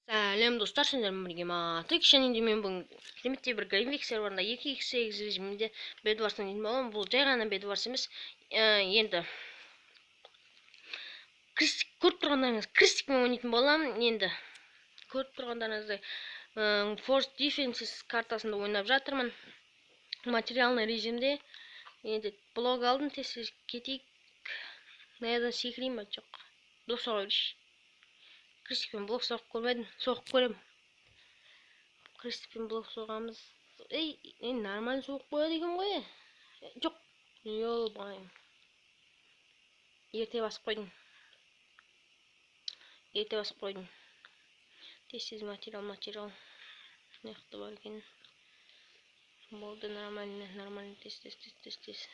Сәлем достар, сендермен бірге Матик. Және де мен бүгін Лимитте бір Гринвик серверында 2x8 режимінде Bedwars ойнайтын боламын. Бұл жай ғана Bedwars емес. Енді Крестик, көріп тұрғандарыңыз, Крестикпен ойнайтын боламын. Енді көріп тұрғандарыңыздай, Force Defenses картасында ойнап жатырмын. Материальный режимде. Енді блок алдым, тез кетейік. Мынадан секірейін ба? Жоқ. Блок соға берейінші. Крестикпен блок соғып көрмедім, соғып көрем. Крестикпен блок соғамыз. Ей, ей, нормально соғып қояды екен ғой. Жоқ, ё-моё. Ерте басып қойдым. Ерте басып қойдым. Тез-тез материал, материал. Мына жақта бар екен. Болды, нормально, нормально, тез, тез, тез, тез, тез.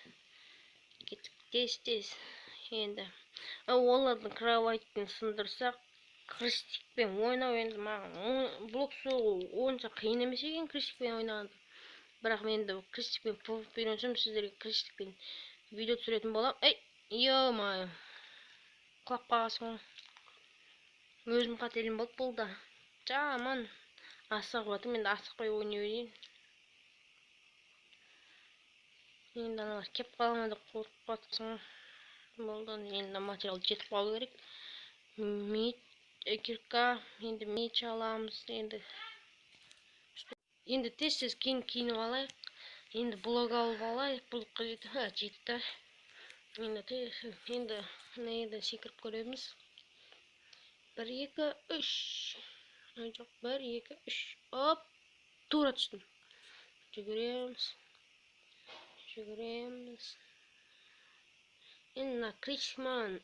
Кеттік, тез, тез. Енді олардың кроватын сындырсақ, крестикпен ойнау енді маған блок соғу онша қиын емес екен крестикпен ойнағанда. Бірақ мен енді крестикпен PvP үйренсем, сіздерге крестикпен видео түсіретін боламын. Ей, ё-моё, құлап қалғансың ғой. Өзім қателігім болды бұл да. Жаман асығып жатырмын, енді асықпай ойнай берейін. Енді аналар кеп қала ма деп қорқып жатырсың. Болды, енді материал жетіп қалу керек. Кирка, енді меч аламыз, енді. Енді тез-тез киініп алайық. Енді блок алып алайық, блокқа жетті. Ха, жетті. Енді тез, енді мына жерден секіріп көреміз. 1, 2, 3. Ай, жоқ, 1, 2, 3. Оп, тура түстім. Жүгіреміз. Жүгіреміз. Енді мына крестик маған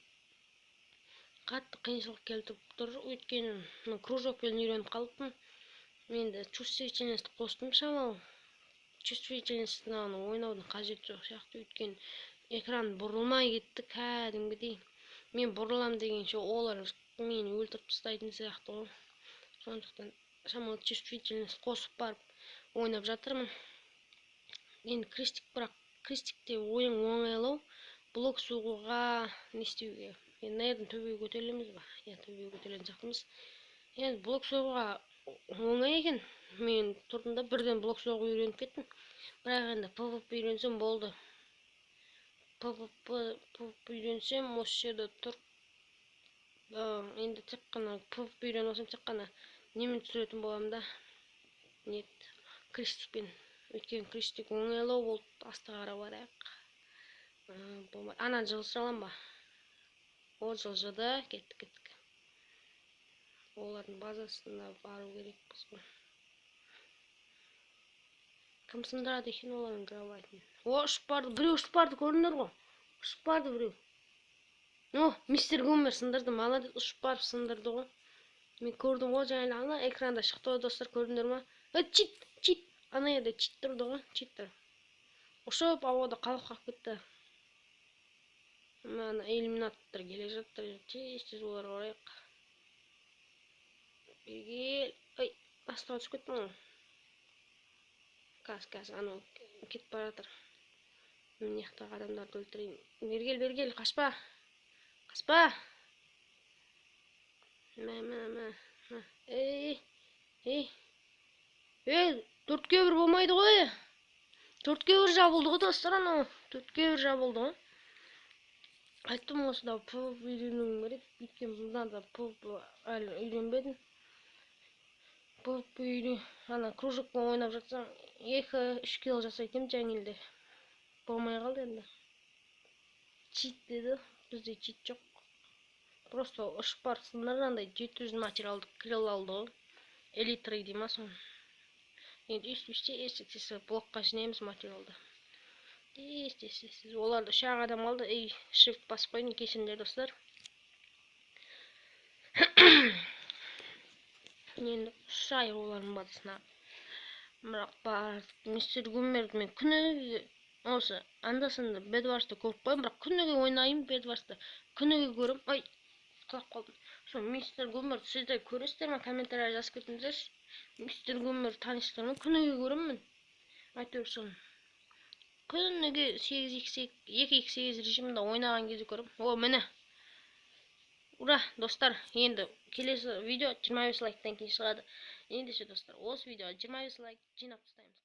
қатты қиыншылық келтіріп тұр, өйткені мен кружокпен үйреніп қалыппын. Мен де чувствительность қостым шамалы. Чувствительность мынаны ойнаудың қажеті жоқ сияқты, өйткені экран бұрылмай кетті кәдімгідей. Мен бұрылам дегенше олар мені өлтіріп тастайтын сияқты ғой. Сондықтан шамалы чувствительность қосып барып ойнап жатырмын. Енді крестик, бірақ крестикте ойын оңайлау, блок соғуға не істеуге. Енді мына жерден төбеге көтерілеміз ба? Иә, төбеге көтерілетін сияқтымыз. Енді блок соғуға оңай екен. Мен тұрдым да бірден блок соғуға үйреніп кеттім. Бірақ енді PvP үйренсем болды. PvP үйренсем осы жерде тұрып, енді тек қана PvP үйреніп алсам, тек қана немен түсіретін боламын да. Нет, крестикпен. Өйткені крестик оңайлау болды. Астыға қарай барайық. Болмайды. Ана жылжыра аламын ба? О, жылжыды. Кеттік, кеттік. Олардың базасына бару керекпіз ғой. Кім сындырады екен олардың кроватын? О, ұшып барды. Біреу ұшып барды, көрдіңдер ғой. Ұшып барды біреу. О, мистер Гуммер сындырды. Молодец, ұшып барып сындырды ғой. Мен көрдім ғой, жаңа ана экранда шықты ғой, достар, көрдіңдер ма? Е, чит, чит. Ана жерде чит тұрды ғой, чит тұр. Ұшып ауада қалып қалып кетті. Мына иллюминаттар келе жатыр. Тез-тез оларға барайық. Бері кел. Ай, астыға түсіп кеттім ғой. Қазір, қазір, анау кетіп бара жатыр. Мына жақтағы адамдарды өлтірейін. Бері кел, бері кел, қашпа. Қашпа. Мә, мә, мә, мә. Ей, ей. Ей, төртке бір болмайды ғой. Төртке бір жабылды ғой, достар, анау. Төртке бір жабылды ғой. Айттым осында PvP үйренуім керек, өйткені бұнда да PvP әлі үйренбедім. PvP үйрен, ана кружокпен ойнап жатсам, 2-3 килл жасайтын едім жеңілде. Болмай қалды енді. Чит деді, бізде чит жоқ. Просто ұшып барып сындырды, андай 700 материалды килл алды ғой. Элитра дей ма соны. Енді өйстіп тез, тез, тез блокқа жинаймыз материалды. Тез, тез, тез, тез. Оларды үш ақ адам алды. Ей, shift басып қойдым, кешіріңдер, достар. Енді ұшайық олардың базасына. Бірақ бар, мистер Гуммерді мен күніге осы анда-санда Bedwars'та көріп қоямын, бірақ күніге ойнаймын Bedwars'та. Күніге көрем. Ай, құлап қалдым. Сол мистер Гуммерді сіздер көресіздер ме? Комментария жазып кетіңіздерші. Мистер Гуммерді танисыздар ма? Күніге көремін мен. Әйтеуір соны. Күніге сегіз икс екі, екі икс сегіз режимінде ойнаған кезде көремін. О, міне. Ура, достар, енді келесі видео 25 лайктан кейін шығады. Ендеше, достар, осы видеоға 25 лайк жинап тастаймыз.